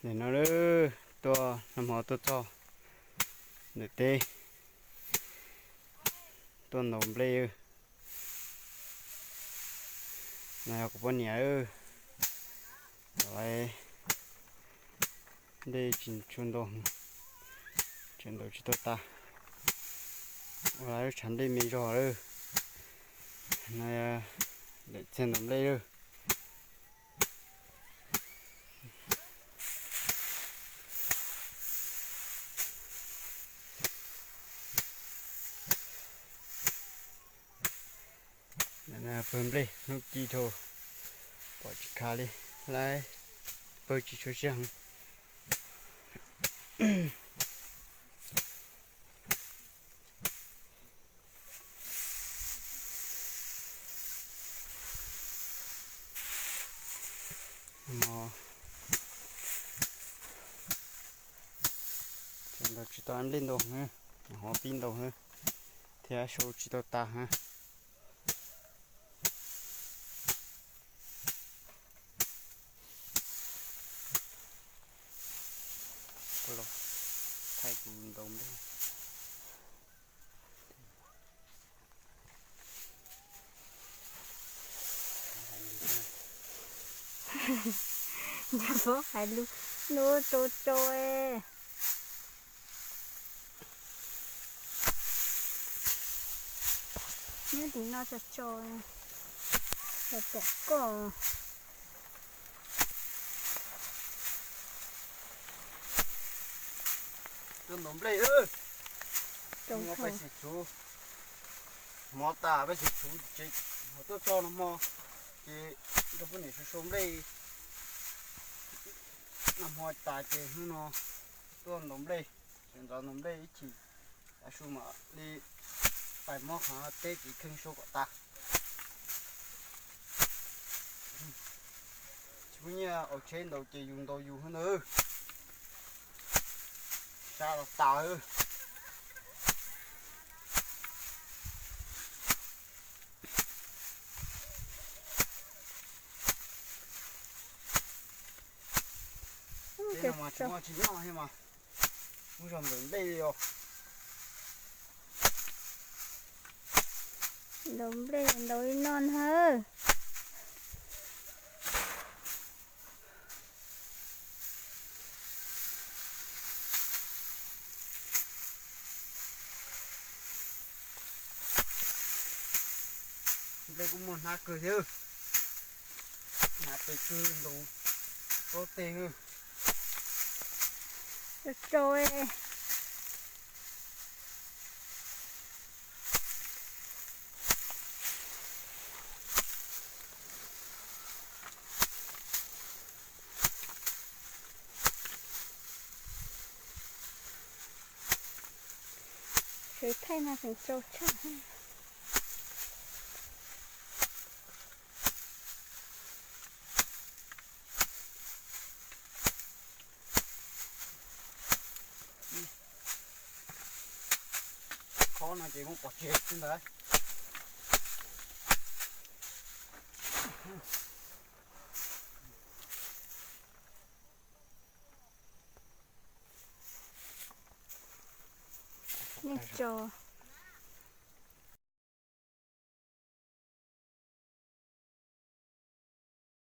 Nim no tuaj, nag hmo tuaj txog ntawm teb, tuaj ntaus nplej. No yog kuv poj niam, lawv nplej tsis tshua ntau, tseem ntaus tsis tau tas, ua lawv tshav nplej me zog lawm. No lawm txhiaj ntaus nplej lawm. Pawg nplej hnub ci dhau, pom tsis khav li, lawv pawg tsis tshua sib heev. Tseem ntaus tsis tau nplej ntau, ho pib ntau thiab, sau tsis tau tas. Thaij kuv ntaus nplej. Nyob hais lus, lus tso tso. Nyob tim no tso tso, los pom koj. Tuaj ntaus nplej, peb xeem txhuv, hmo tas peb xeem txhuv ces tuaj txog nag hmo ces nrog poj niam sau sau nplej. Nag hmo tas ces hnub no tuaj ntaus nplej, sawv ntxov ntaus nplej ib chim, tav su mam li pais muab qhov teb txiv kheej sau kom tas. Tsis muaj nyiaj ua tsheb ntaus ces yus ntaus yus xwb nawb. Sab los tas. Tej no mas tsis muaj tsis noj thiab mas, muab zog nplawm nplej li os. Ntaus nplej ntaus li no nawb. Nplej kuj muaj hnab kawg thiab, hnab pes kawg ntaus plaub teg. Rau rau. Sawv thaij no tseem tsau tshaj. Khob no ces muab pov tseg xwb ntag. Nej tso,